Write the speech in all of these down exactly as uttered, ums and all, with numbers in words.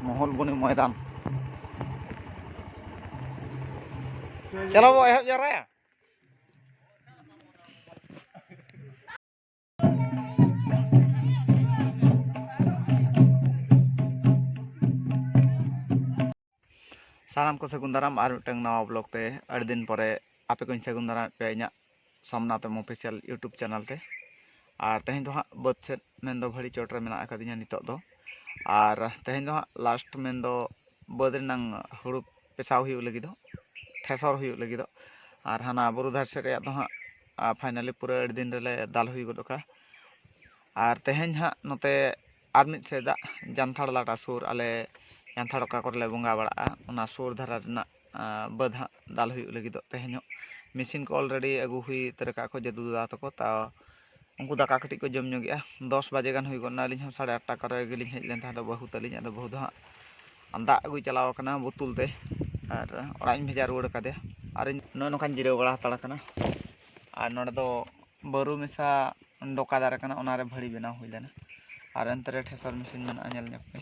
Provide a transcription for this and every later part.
ᱢᱚᱦᱚᱞᱵᱚᱱᱤ ᱢᱚᱭᱫᱟᱱ᱾ ᱪᱚᱞᱚ ᱵᱚ ᱮᱦᱚᱵ ᱡᱟᱣᱨᱟᱭᱟ᱾ ᱥᱟᱱᱟᱢ ᱠᱚ ᱥᱟᱹᱜᱩᱱ ᱫᱟᱨᱟᱢ ᱟᱨ ᱢᱤᱫᱴᱟᱝ ᱱᱟᱣᱟ ᱵᱞᱚᱜ ᱛᱮ᱾ ᱟᱹᱰᱤ ᱫᱤᱱ ᱯᱚᱨᱮ ᱟᱯᱮ ᱠᱚᱧ ᱥᱟᱹᱜᱩᱱ ᱫᱟᱨᱟᱢᱮᱫ ᱯᱮᱭᱟ ᱤᱧᱟᱹᱜ ᱥᱳᱢᱱᱟᱛᱷ ᱮᱢ ᱚᱯᱷᱤᱥᱤᱭᱟᱞ YouTube ᱪᱮᱱᱮᱞ ᱛᱮ᱾ ᱟᱨ ᱛᱮᱦᱮᱧ ᱫᱚ ᱦᱟᱸᱜ ᱵᱟᱹᱫᱽ ᱥᱮᱫ, ᱢᱮᱱᱫᱚ ᱵᱷᱟᱹᱲᱤ ᱪᱚᱴ ᱨᱮ ᱢᱮᱱᱟᱜ ᱟᱠᱟᱫᱤᱧᱟ ᱱᱤᱛᱚᱜ ᱫᱚ᱾ ᱟᱨ ᱛᱮᱦᱮᱧ ᱫᱚ ᱦᱟᱸᱜ ᱞᱟᱥᱴ, ᱢᱮᱱᱫᱚ ᱵᱟᱹᱫᱽ ᱨᱮᱱᱟᱝ ᱦᱩᱲᱩ ᱯᱮᱥᱟᱣ ᱦᱩᱭᱩᱜ ᱞᱟᱹᱜᱤᱫᱚᱜ, ᱴᱷᱮᱥᱚᱨ ᱦᱩᱭᱩᱜ ᱞᱟᱹᱜᱤᱫᱚᱜ᱾ ᱟᱨ ᱦᱟᱱᱟ ᱵᱩᱨᱩ ᱫᱷᱟᱨᱮ ᱥᱮᱫ ᱨᱮᱭᱟᱜ ᱫᱚ ᱦᱟᱸᱜ, ᱟ, ᱯᱷᱟᱭᱱᱟᱞᱤ ᱯᱩᱨᱟᱹ ᱟᱹᱰᱤ ᱫᱤᱱ ᱨᱮᱞᱮ ᱫᱟᱞ ᱦᱩᱭ ᱜᱚᱫ ᱠᱟᱜᱼᱟ᱾ ᱟᱨ ᱛᱮᱦᱮᱧ ᱦᱟᱸᱜ ᱱᱚᱛᱮ ᱟᱨ ᱢᱤᱫ ᱥᱮᱫᱟᱜ ᱡᱟᱱᱛᱷᱟᱲ ᱞᱟᱴᱟ ᱥᱩᱨ, ᱟᱞᱮ ᱡᱟᱱᱛᱷᱟᱲ ᱚᱠᱟ ᱠᱚᱨᱮ ᱞᱮ ᱵᱚᱸᱜᱟ ᱵᱟᱲᱟᱜᱼᱟ, ᱚᱱᱟ ᱥᱩᱨ ᱫᱷᱟᱨᱟ ᱨᱮᱱᱟᱜ, ᱟ, ᱵᱟᱹᱫᱽ ᱦᱟᱸᱜ ᱫᱟᱞ ᱦᱩᱭᱩᱜ ᱞᱟᱹᱜᱤᱫᱚᱜ ᱛᱮᱦᱮᱧᱚᱜ᱾ ᱢᱮᱥᱤᱱ ᱠᱚ already ᱟᱹᱜᱩ ᱦᱩᱭ ᱩᱛᱟᱹᱨ ᱟᱠᱟᱫ ᱠᱚ ᱡᱟᱹᱫᱩ ᱫᱟᱫᱟ ᱛᱟᱠᱚ᱾ ᱛᱟᱣ ᱩᱱᱠᱩ ᱫᱟᱠᱟ ᱠᱟᱹᱴᱤᱡ ᱠᱚ ᱡᱚᱢ ᱧᱚᱜᱮᱜᱼᱟ᱾ ᱫᱚᱥ ᱵᱟᱡᱮ ᱜᱟᱱ ᱦᱩᱭ ᱜᱚᱫ ᱮᱱᱟ, ᱟᱹᱞᱤᱧ ᱦᱚᱸ ᱥᱟᱲᱮ ᱟᱴᱴᱟ ᱠᱚᱨᱮ ᱜᱮᱞᱤᱧ ᱦᱮᱡ ᱞᱮᱱ ᱛᱟᱦᱮᱸ ᱫᱚ ᱵᱟᱹᱦᱩ ᱛᱟᱹᱞᱤᱧ᱾ ᱟᱫᱚ ᱵᱟᱹᱦᱩ ᱫᱚ ᱦᱟᱸᱜ ᱫᱟᱜ ᱟᱹᱜᱩᱭ ᱪᱟᱞᱟᱣ ᱟᱠᱟᱱᱟ ᱵᱳᱛᱚᱞ ᱛᱮ, ᱟᱨ ᱚᱲᱟᱜ ᱤᱧ ᱵᱷᱮᱡᱟ ᱨᱩᱣᱟᱹᱲ ᱟᱠᱟᱫᱮᱭᱟ᱾ ᱟᱨ ᱤᱧ ᱱᱚᱜᱼᱚᱭ ᱱᱚᱝᱠᱟᱧ ᱡᱤᱨᱟᱹᱣ ᱵᱟᱲᱟ ᱦᱟᱛᱟᱲ ᱟᱠᱟᱱᱟ᱾ ᱟᱨ ᱱᱚᱰᱮ ᱫᱚ ᱵᱟᱹᱨᱩ ᱢᱮᱥᱟ ᱰᱚᱠᱟ ᱫᱟᱨᱮ ᱠᱟᱱᱟ, ᱚᱱᱟᱨᱮ ᱵᱷᱟᱹᱲᱤ ᱵᱮᱱᱟᱣ ᱦᱩᱭ ᱞᱮᱱᱟ᱾ ᱟᱨ ᱚᱱᱛᱮ ᱨᱮ ᱴᱷᱮᱥᱚᱨ ᱢᱮᱥᱤᱱ ᱢᱮᱱᱟᱜᱼᱟ, ᱧᱮᱞ ᱧᱚᱜ ᱯᱮ᱾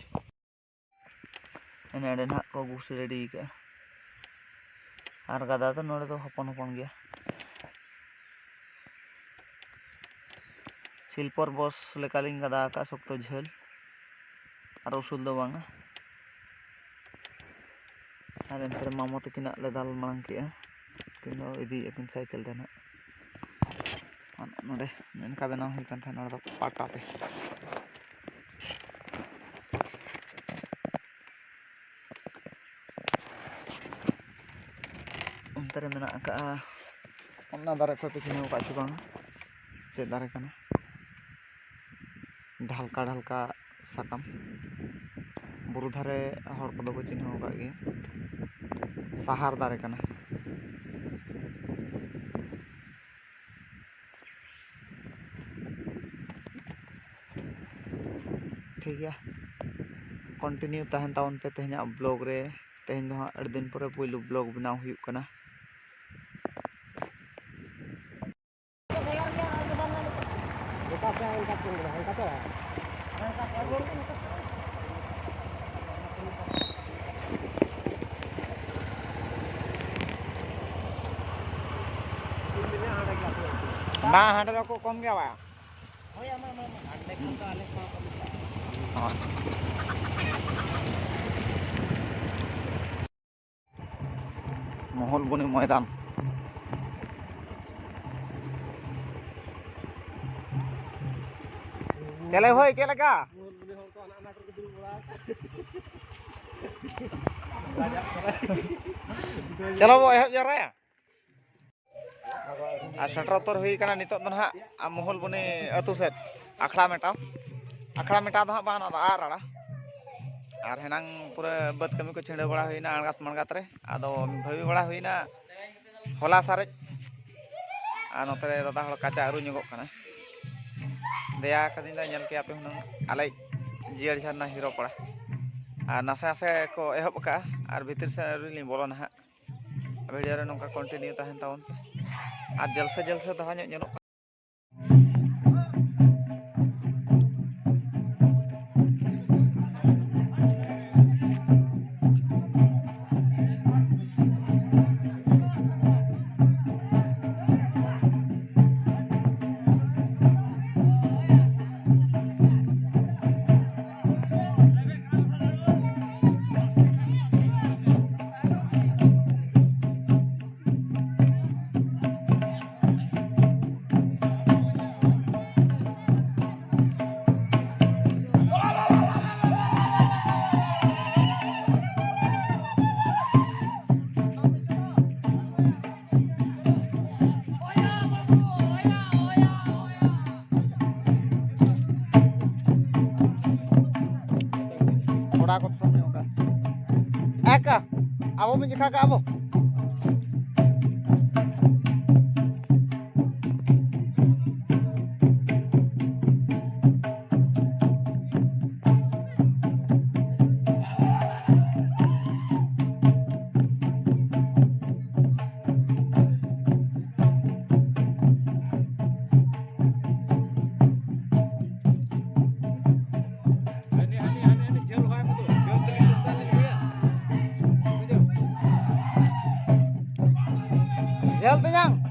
ᱮᱱᱮ ᱮᱸᱰᱮ ᱱᱟᱦᱟᱜ ᱠᱚ ᱜᱩᱥ ᱨᱮᱰᱤ ᱠᱟᱜᱼᱟ᱾ ᱟᱨ ᱜᱟᱫᱟ ᱫᱚ ᱱᱚᱰᱮ ᱫᱚ ᱦᱚᱯᱚᱱ ᱦᱚᱯᱚᱱ ᱜᱮᱭᱟ᱾ ᱥᱤᱞᱯᱚᱨ ᱵᱚᱥ ᱞᱮᱠᱟᱞᱤᱧ ᱜᱟᱫᱟ ᱟᱠᱟᱫᱼᱟ, ᱥᱚᱠᱛᱚ ᱡᱷᱟᱹᱞ ᱟᱨ ᱩᱥᱩᱞ ᱫᱚ ᱵᱟᱝᱟ᱾ ᱟᱨ ᱮᱱᱛᱮ ᱨᱮ ᱢᱟᱢᱚ ᱛᱟᱹᱠᱤᱱᱟᱜ ᱞᱮ ᱫᱟᱞ ᱢᱟᱲᱟᱝ ᱠᱮᱜᱼᱟ, ᱩᱱᱠᱤᱱ ᱫᱚ ᱤᱫᱤᱭᱮᱫᱼᱟ ᱠᱤᱱ ᱥᱟᱭᱠᱮᱞ ᱛᱮ ᱱᱟᱦᱟᱜ᱾ ᱟᱨ ᱱᱚᱰᱮ ᱱᱚᱝᱠᱟ ᱵᱮᱱᱟᱣ ᱦᱩᱭ ᱠᱟᱱ ᱛᱟᱦᱮᱸᱫ, ᱱᱚᱰᱮ ᱫᱚ ᱯᱟᱴᱟ ᱛᱮ᱾ ᱚᱱᱛᱮ ᱨᱮ ᱢᱮᱱᱟᱜ ᱟᱠᱟᱫᱼᱟ, ᱚᱱᱟ ᱫᱟᱨᱮ ᱠᱚ ᱯᱮ ᱪᱤᱱᱦᱟᱹᱣ ᱟᱠᱟᱫ ᱪᱮ ᱵᱟᱝ? ᱪᱮᱫ ᱫᱟᱨᱮ ᱠᱟᱱᱟ? ᱰᱷᱟᱞᱠᱟ ᱰᱷᱟᱞᱠᱟ ᱥᱟᱠᱟᱢ, ᱵᱩᱨᱩ ᱫᱷᱟᱨᱮ ᱦᱚᱲ ᱠᱚᱫᱚ ᱠᱚ ᱪᱤᱱᱦᱟᱹᱣ ᱟᱠᱟᱫ ᱜᱮᱭᱟ, ᱥᱟᱦᱟᱨ ᱫᱟᱨᱮ ᱠᱟᱱᱟ᱾ ᱴᱷᱤᱠ ᱜᱮᱭᱟ, continue ᱛᱟᱦᱮᱱ ᱛᱟᱵᱚᱱ ᱯᱮ ᱛᱮᱦᱮᱧᱟᱜ ᱵᱞᱚᱜ ᱨᱮ᱾ ᱛᱮᱦᱮᱧ ᱫᱚ ᱦᱟᱸᱜ ᱟᱹᱰᱤ ᱫᱤᱱ ᱯᱚᱨᱮ ᱯᱩᱭᱞᱩ ᱵᱞᱚᱜ ᱵᱮᱱᱟᱣ ᱦᱩᱭᱩᱜ ᱠᱟᱱᱟ᱾ ᱦᱮᱸ, ᱦᱟᱸᱰᱮ ᱫᱚᱠᱚ ᱠᱚᱢ ᱜᱮᱭᱟ ᱵᱟ? ᱦᱳᱭ, ᱟᱢᱟᱜ ᱢᱟ, ᱟᱢᱟᱜ ᱦᱟᱸᱰᱮ ᱠᱷᱚᱱ ᱫᱚ ᱟᱞᱮ ᱠᱚ ᱠᱚᱢ ᱜᱮᱭᱟ᱾ ᱢᱚᱦᱚᱞ ᱵᱚᱱᱤ ᱢᱚᱭᱫᱟᱱ᱾ ᱪᱮᱞᱮ ᱵᱷᱟᱹᱭ, ᱪᱮᱫ ᱞᱮᱠᱟ? ᱪᱚᱞᱚ ᱵᱚ ᱮᱦᱚᱵ ᱡᱟᱣᱨᱟᱭᱟ᱾ ᱟᱨ ᱥᱮᱴᱮᱨ ᱩᱛᱟᱹᱨ ᱦᱩᱭ ᱠᱟᱱᱟ ᱱᱤᱛᱚᱜ ᱫᱚ ᱱᱟᱦᱟᱜ ᱢᱚᱦᱩᱞ ᱵᱚᱱᱤ ᱟᱹᱛᱩ ᱥᱮᱫ ᱟᱠᱷᱲᱟ ᱢᱮᱴᱟᱣ᱾ ᱟᱠᱷᱲᱟ ᱢᱮᱴᱟᱣ ᱫᱚ ᱦᱟᱸᱜ ᱵᱟᱝ, ᱱᱚᱣᱟ ᱫᱚ ᱟᱨ ᱟᱲᱟ᱾ ᱟᱨ ᱦᱮᱱᱟᱝ ᱯᱩᱨᱟᱹ ᱵᱟᱹᱫᱽ ᱠᱟᱹᱢᱤ ᱠᱚ ᱪᱷᱤᱰᱟᱹᱣ ᱵᱟᱲᱟ ᱦᱩᱭᱱᱟ ᱟᱬᱜᱟᱛ ᱢᱟᱬᱜᱟᱛ ᱨᱮ᱾ ᱟᱫᱚ ᱵᱷᱟᱹᱵᱤ ᱵᱟᱲᱟ ᱦᱩᱭᱱᱟ ᱦᱚᱞᱟ ᱥᱟᱨᱮᱡ᱾ ᱟᱨ ᱱᱚᱛᱮ ᱨᱮ ᱫᱟᱫᱟ ᱦᱚᱲ ᱠᱟᱪᱟ ᱟᱹᱨᱩ ᱧᱚᱜᱚᱜ ᱠᱟᱱᱟ᱾ ᱫᱮᱭᱟ ᱠᱟᱹᱫᱤᱧ ᱫᱚ ᱧᱮᱞ ᱠᱮᱭᱟ ᱯᱮ ᱦᱩᱱᱟᱹᱝ ᱟᱞᱮ ᱡᱤᱭᱟᱹᱲ ᱡᱷᱟᱨᱱᱟ ᱦᱤᱨᱚ ᱯᱟᱲᱟ᱾ ᱟᱨ ᱱᱟᱥᱮ ᱱᱟᱥᱮ ᱠᱚ ᱮᱦᱚᱵ ᱟᱠᱟᱜᱼᱟ, ᱟᱨ ᱵᱷᱤᱛᱤᱨ ᱥᱮᱫ ᱟᱹᱣᱨᱤ ᱞᱤᱧ ᱵᱚᱞᱚᱱᱟ ᱦᱟᱸᱜ᱾ ᱵᱷᱤᱰᱤᱭᱳ ᱨᱮ ᱱᱚᱝᱠᱟ ᱠᱚᱱᱴᱤᱱᱤᱭᱩ ᱛᱟᱦᱮᱱ ᱛᱟᱵᱚᱱ ᱯᱮ᱾ ᱟᱨ ᱡᱟᱞᱥᱟ ᱡᱟᱞᱥᱟ ᱫᱷᱟᱨᱟ ᱧᱚᱜ ᱧᱮᱞᱚᱜ ᱠᱟᱱᱟ᱾ ᱠᱚᱲᱟ ᱠᱚ ᱥᱟᱢᱱᱮ ᱚᱱᱠᱟ᱾ ᱮᱠᱟ, ᱟᱵᱚ ᱵᱚᱱ ᱪᱮᱠᱟ ᱠᱟᱜᱼᱟ ᱟᱵᱚ? ᱡᱷᱟᱹᱞ ᱛᱮᱧᱟᱝ᱾